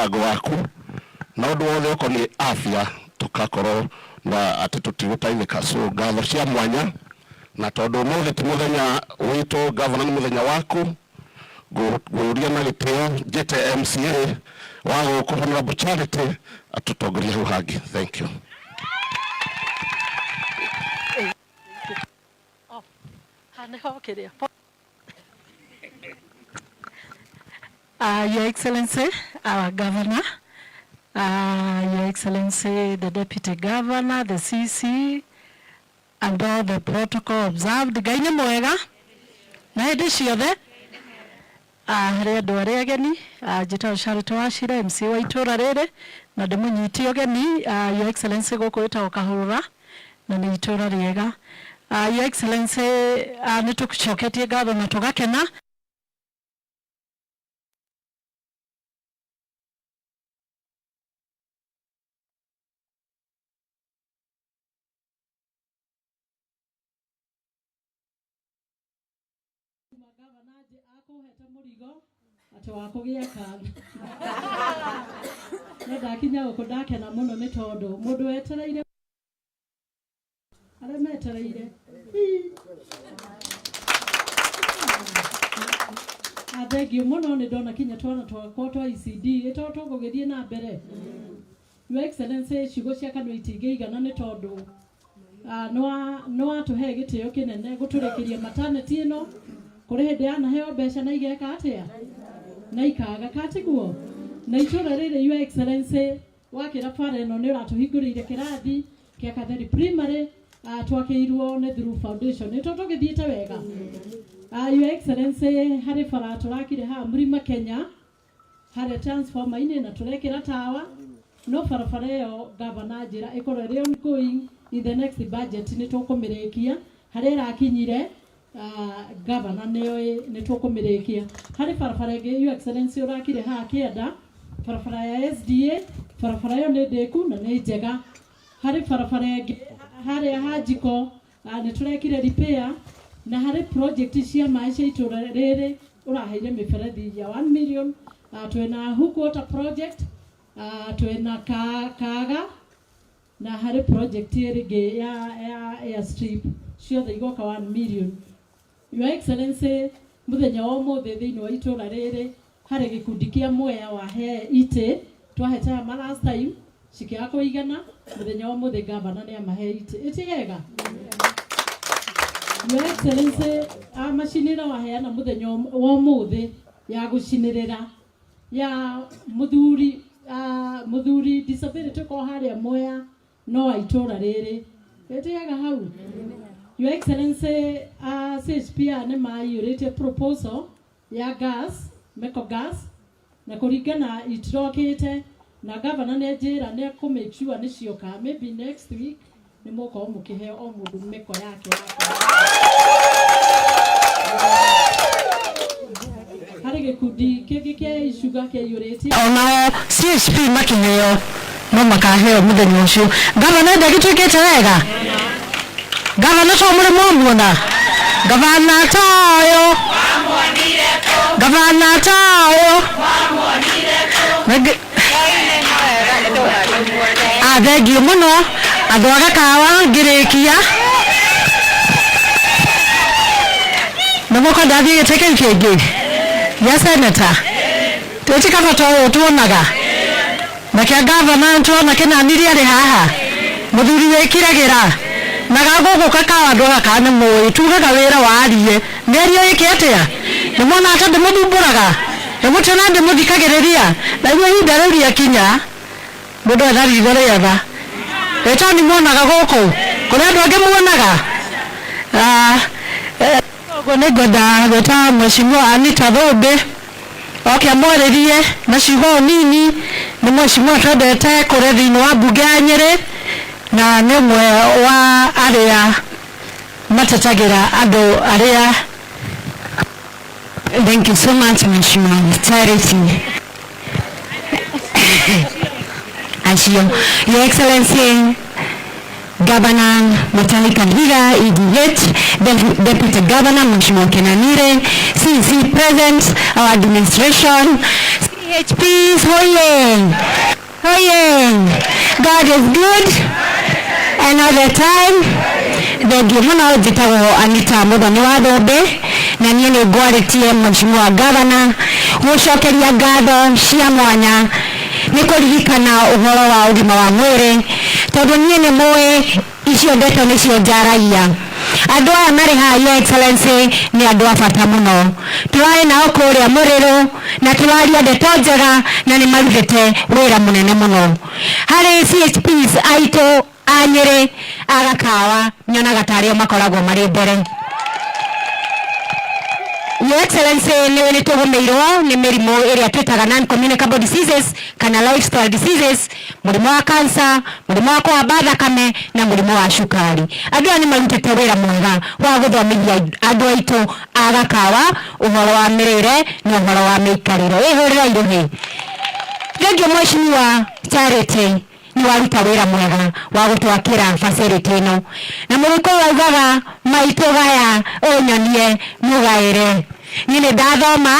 Mũbango waku na ũndũ wothe ũkoniĩ afya tũkakorwo na atĩ tũtigũteithĩka. So ngatho cia mwanya, na tondũ ũmũthĩ ti mũthenya witũ gavana, nĩ mũthenya waku, ngũria na gĩtĩo njĩte MCA wa gũkũ Honorable Charity atũtongorie hau hangĩ. Thank you. Your Excellency, our Governor, Your Excellency, the Deputy Governor, the CC, and all the protocol observed. Ngai nĩ mwega na hĩndĩ ciothe. Harĩ andũ arĩa ageni, njĩtagwo Charity Wachira, MC wa itũra rĩrĩ, na ndĩmũnyite ũgeni, Your Excellency, gũkũ ĩtagwo Kahũrũra na nĩ itũra rĩega. Your Excellency, nĩ tũcoketie ngatho na tũgakena. Akũhete mũrigo atĩ wa kũgĩa kana no ndakinya gũkũ ndakena mũno nĩ tondũ mũndũ wetereire arĩa metereire. Thengio mũno nĩ ndona kinya twana twakwa twa ECD ĩto tũgũgĩthiĩ na mbere. Your Excellency, ciugo cia kanua itingĩigana nĩ tondũ nĩ watũhe gĩtĩo kĩnene gũtũrĩkĩria maternity ĩno. Kũrĩ hĩndĩ yanaheo mbeca na igeka atĩa na ikaga katiguo na itũra rĩrĩ. Your Excellency, wakĩra bara ĩno nĩ ũratũhingũrĩire kĩrathi kĩa Katheri Primary, twakĩirwo nĩ through foundation nĩ tũgĩthiĩte wega. Your Excellency, harĩ bara tũrakire haha Mlima Kenya harĩa transformer-inĩ na tũrekĩra tawa, no barabara ĩyo gavana njĩra ĩkorwo ĩrĩ ongoing in the next budget nĩ tũkũmĩrĩkia harĩa ĩrakinyire. Gavana nĩoĩ nĩ tũkũmĩrĩkia. Harĩ barabara ĩngĩ, Your Excellency, ũrakire haha kĩanda, barabara ya SDA, barabara ĩyo nĩ ndĩku na nĩ njega. Harĩ barabara ĩngĩ harĩa Hanjiko, nĩ tũrekire repair, na harĩ project cia maĩ cia itũra rĩrĩ ũraheire mĩberethi ya 1 million. Twĩna Hook Water project, twĩna Kaga na harĩ project ĩngĩ ya airstrip, ciothe igoka 1 million. Your Excellency, mũthenya wa ũmũthĩ thĩinĩ wa itũra rĩrĩ harĩ gĩkundi kĩa Mwea wahe itĩ twahete ama last time cikĩaga kũigana. Mũthenya wa ũmũthĩ gavana nĩ amahe itĩ ĩtigega. Your Excellency, macini ĩrĩa waheana mũthenya wa ũmũthĩ ya gũcinĩrĩra ya mũthuri disability ko harĩa Mwea no wa itũra rĩrĩ ĩtigega hau. Your Excellency, CHPR nĩ maiyũrĩtie proposal ya gas, meko gas, na kũringana itirokĩte na gavana nĩ njĩra nĩ akũ make sure nĩ cioka. Maybe next week nĩ mũgũkorwo mũkĩheo o mũndũ meko yake. Harĩ gĩkundi kĩngĩ kĩa icuga kĩaiyũrĩtie onao CHP makĩheo no makaheo mũthenya ũcio. Gavana ndagĩtuĩkĩte wega. Gavana to mũrĩ mwamuona gavana toyo, gavana toyo. Thengio mũno andũ a Gakawa. Ngĩrĩkia nĩ mũkwenda thiĩ gĩtĩ kĩu kĩngĩ gĩa seneta tĩti kaba to ũyũ tuonaga na kĩa gavana tuona kĩnanirie arĩ haha mũthuri wĩkiragĩra na gagũkũ Kakawa. Andũ a Gakawa nĩ mũĩ tugaga wĩra warie mĩario ĩke atĩa. Nĩ mwona ata ndĩmũthumbũraga, nĩ mũtiona ndĩmũthikagĩrĩria, na inyuĩ ihinda rĩu rĩakinya mũndũ ena ritho rĩega ĩtoni muonaga gũkũ kũrĩ andũ angĩ muonaga. Ũguo nĩ ngwenda gwĩta Mheshimiwa Anita Thũmbĩ oke amwarĩrie na ciugo nini. Nĩ mheshimiwa twendete kũrĩa thĩinĩ wa mbunge ya Nyĩrĩ na nĩ ũmwe wa arĩa matetagĩra andũ arĩa. Thank you so much, Mheshimiwa Charity. Acio. Your Excellency, Governor Mutahi Kahiga, EDH, Deputy Governor Mheshimiwa Kenanire, CC present, our administration, CHPs, hoye! Hoye! God is good and all the time. Thengiũ mũno. Njĩtagwo Anita Mũthoni wa Thũmbĩ, na niĩ nĩ ngwarĩtie Mheshimiwa Governor gũcokeria ngatho cia mwanya nĩ kũririkana ũhoro wa ũgima wa mwĩrĩ, tondũ niĩ nĩ mũĩ icio ndeto nĩcio njaragia. Andũ aya marĩ haha, Your Excellency, nĩ andũ a bata mũno. Tũrarĩ nao kũrĩa mũrĩrũ na tũraria ndeto njega, na nĩ marutĩte wĩra mũnene mũno harĩ CHPs aitũ a Nyĩrĩ. A Gakawa nyonaga tarĩo makoragwo marĩ mbere. Your Excellency, nĩ tũgũmĩirwo nĩ mĩrimũ ĩrĩa twĩtaga non-communicable diseases kana lifestyle diseases, mũrimũ wa cancer, mũrimũ wa kũhamba thakame na mũrimũ wa cukari. Andũ aya nĩ marutĩte wĩra mwega wa gũthomithia andũ aitũ a Gakawa ũhoro wa mĩrĩre na ũhoro wa mĩikarĩre. Ĩhũrĩra irũhĩ. Thengiũ, Mheshimiwa Charity, nĩ waruta wĩra mwega wa gũtwakĩra facility ĩno, na mũgĩkũyũ augaga, "Maitũ gaya ũnyonie mũgaĩre." Niĩ nĩ ndathoma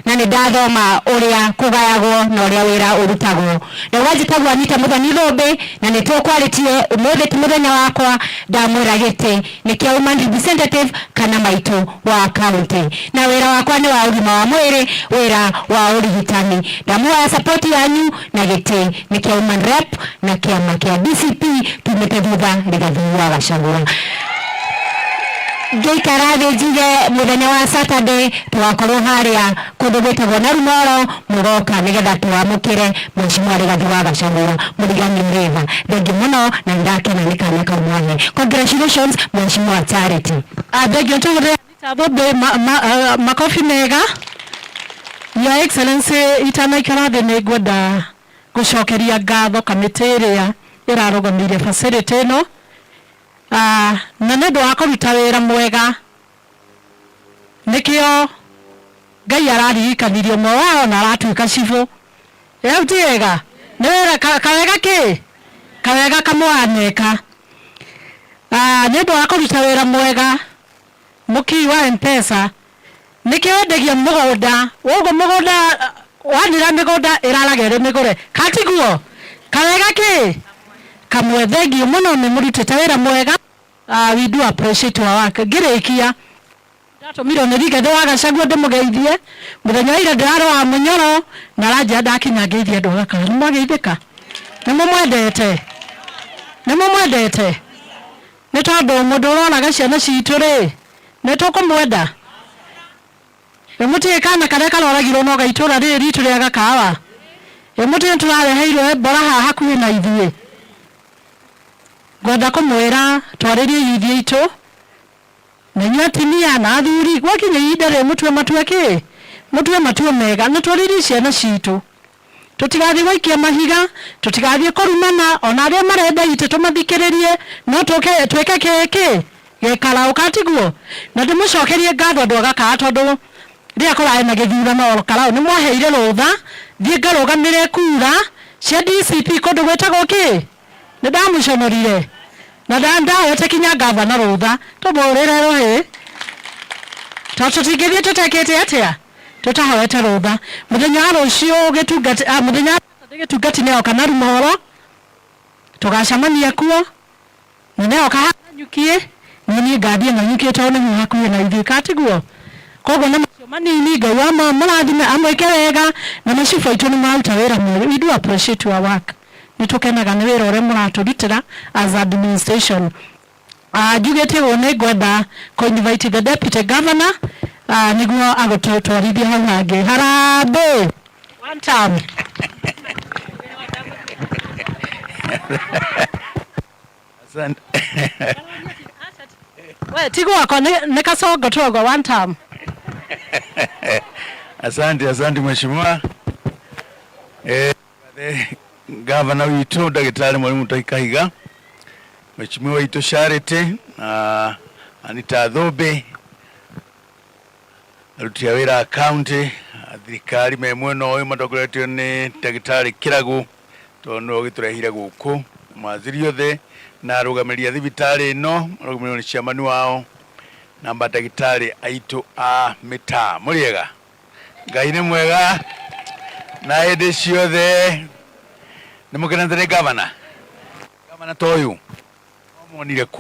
na nĩ ndathoma ũrĩa kũgayagwo na ũrĩa wĩra ũrutagwo. Na wanjĩtagwo Anita Mũthoni Thũmbĩ, na nĩ tũkwarĩtie ũmũthĩ ti mũthenya wakwa. Ndamwĩra gĩtĩ nĩ kĩa woman representative kana maitũ wa county, na wĩra wakwa nĩ wa ũgima wa mwĩrĩ, wĩra wa ũrigitani. Ndamuoya support yanyu, na gĩtĩ nĩ kĩa woman rep na kĩama kĩa DCP tumĩte thutha Rigathi wa Gachagua. Ngĩikara thĩ njuge mũthenya wa Saturday tũgakorwo harĩa kũndũ gwĩtagwo Narumoro, mũgoka nĩgetha twamũkĩre Mheshimiwa Rigathi wa Gachagua mũrigani ũrĩtha. Thengiũ mũno na nĩndakena nĩ kanya kau mwahe. Congratulations, Mheshimiwa Charity. Thengiũ. Tũhũrĩre Anita Thũmbĩ makobi mega. Your Excellency, itanaikara thĩ nĩ ngwenda gũcokeria ngatho kamĩtĩ ĩrĩa ĩrarũgamĩire facility ĩno, na nĩ ũndũ wa kũruta wĩra mwega. Nĩkĩo Ngai araririkanirie ũmwe wao na aratuĩka cibũ. Ĩu ti wega? Nĩ wĩra kawega kĩ kawega kamwaneka. Nĩ ũndũ wa kũruta wĩra mwega, mũkii wa Mpesa nĩkĩo wendagia mũgũnda ũguo. Mũgũnda wanira, mĩgũnda ĩraraga ĩrĩ mĩgũre, katiguo kawega kĩ kamwe. Thengiũ mũno, nĩ mũrutĩte wĩra mwega. We do appreciate your work. Ngĩrĩkia, ndatũmirwo nĩ Rigathĩ wa Gachagua ndĩmũgeithie. Mũthenya wa ira ndĩrarĩ wa Mũnyoro na aranjĩra ndakinya ngeithie andũ a Gakawa. Nĩ mwageithĩka? Nĩ mũmwendete? Nĩ mũmwendete? Nĩ tondũ mũndũ ũroraga ciana citũ rĩ, nĩ tũkũmwenda. Ĩ mũtiĩ kana karĩa karoragirwo no gaitũra rĩrĩ ritũ rĩa Gakawa? Ĩ mũtiĩ tũrareheirwo Ebola haha hakuhĩ na ithuĩ? Ngwenda kũmwĩra twarĩrie ithuĩ aitũ na inyuĩ atumia na athuri, gwakinya ihinda rĩ mũtue matua kĩ mũtue matua mega na twarĩrie ciana citũ. Tũtigathiĩ gũikia mahiga, tũtigathiĩ kũrumana, ona arĩa marenda itĩ tũmathikĩrĩrie, no tũke twĩke kĩ gĩkaraũ katiguo. Na ndĩmũcokerie ngatho andũ a Gakawa, tondũ rĩrĩa kũrarĩ na gĩthurano Karaũ nĩ mwaheire rũtha thiĩ ngarũgamĩre kura cia DCP kũndũ gwĩtagwo kĩ. Nĩ ndamũconorire na ndahoete kinya ngavana rũtha tũmũrĩre rũhĩ, tondũ tũtingĩthiĩ tũtekĩte atĩa tũtahoete rũtha. Mũthenya wa rũciũ gĩtungati, mũthenya wa Saturday gĩtungati nĩ oka na Rumoro, tũgacemania kuo, na nĩ oka haha Nanyukie, na niĩ ngathiĩ Nanyukie tondũ nĩho hakuhĩ na ithuĩ, katiguo? Koguo na macio manini, Ngai wa mũrathime, amwĩke wega, na macibũ aitũ nĩ maruta wĩra mwega. We do appreciate your work. Nĩ tũkenaga nĩ wĩra ũrĩa mũratũrutĩra as administration. Njugĩte ũũ, nĩ ngwenda kũ invite the deputy governor nĩguo agũtwarithia hau hangĩ. Harambee, one time. Asante. We ti gwakwa, nĩ kasongo twogo. One time. Asante, asante mheshimiwa. Gavana witũ Ndagĩtarĩ Mwalimu Mutahi Kahiga, mheshimiwa witũ Charity na Anita Thũmbĩ, aruti a wĩra a county a thirikari me mwena ũyũ matongoretio nĩ Ndagĩtarĩ Kĩragũ, tondũ nĩwe ũgĩtũrehire gũkũ, mawaziri othe na arũgamĩrĩri a thibitarĩ ĩno marũgamĩrĩirwo nĩ chairman wao na mandagĩtarĩ aitũ a mĩtaa. Mũrĩega? Ngai nĩ mwega Na hĩndĩ ciothe nĩ mũkenete nĩ gavana, gavana ta ũyũ no muonire kũ?